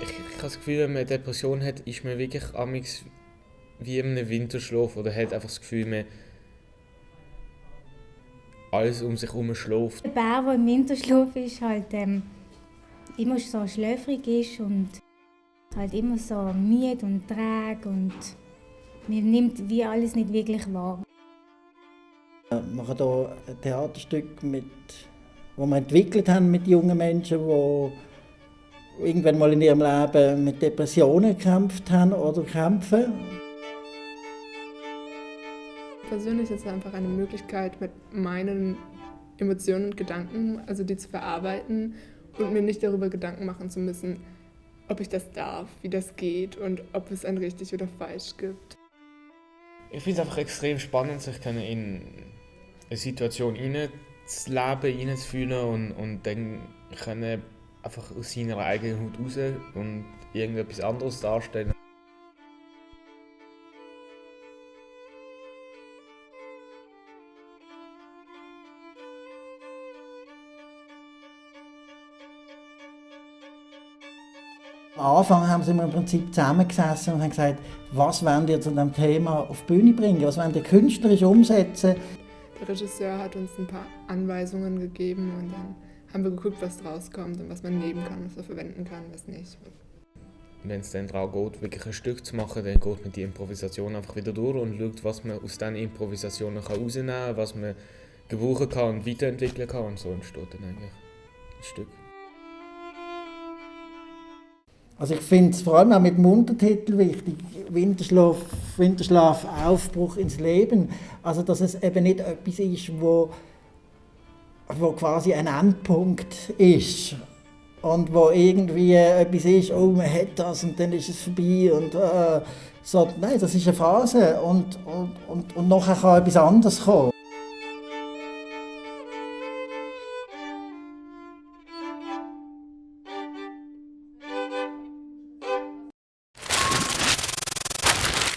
Ich habe das Gefühl, wenn man eine Depression hat, ist man wirklich amigs wie in einem Winterschlaf oder hat einfach das Gefühl, man alles um sich herum schläft. Der Bär, der im Winterschlaf ist, halt immer so schläfrig ist und halt immer so müde und träge und man nimmt wie alles nicht wirklich wahr. Wir machen hier ein Theaterstück, das wir entwickelt haben mit jungen Menschen, die irgendwann mal in ihrem Leben mit Depressionen gekämpft haben oder kämpfen. Persönlich ist es einfach eine Möglichkeit, mit meinen Emotionen und Gedanken, also die zu verarbeiten und mir nicht darüber Gedanken machen zu müssen, ob ich das darf, wie das geht und ob es ein richtig oder falsch gibt. Ich finde es einfach extrem spannend, sich in eine Situation hineinzuleben, hineinzufühlen und dann können einfach aus seiner eigenen Haut raus und irgendetwas anderes darstellen. Am Anfang haben sie im Prinzip zusammengesessen und haben gesagt, was wollen wir zu diesem Thema auf die Bühne bringen, was wollen wir künstlerisch umsetzen. Der Regisseur hat uns ein paar Anweisungen gegeben und dann haben wir geguckt, was draus kommt und was man nehmen kann, was man verwenden kann, was nicht. Wenn es dann darum geht, wirklich ein Stück zu machen, dann geht man die Improvisation einfach wieder durch und schaut, was man aus diesen Improvisationen rausnehmen kann, was man gebrauchen kann und weiterentwickeln kann, und so entsteht dann eigentlich ein Stück. Also ich finde es vor allem auch mit dem Untertitel wichtig, Winterschlaf, Aufbruch ins Leben. Also dass es eben nicht etwas ist, wo quasi ein Endpunkt ist und wo irgendwie etwas ist, oh man hat das und dann ist es vorbei und so. Nein, das ist eine Phase und nachher kann etwas anderes kommen.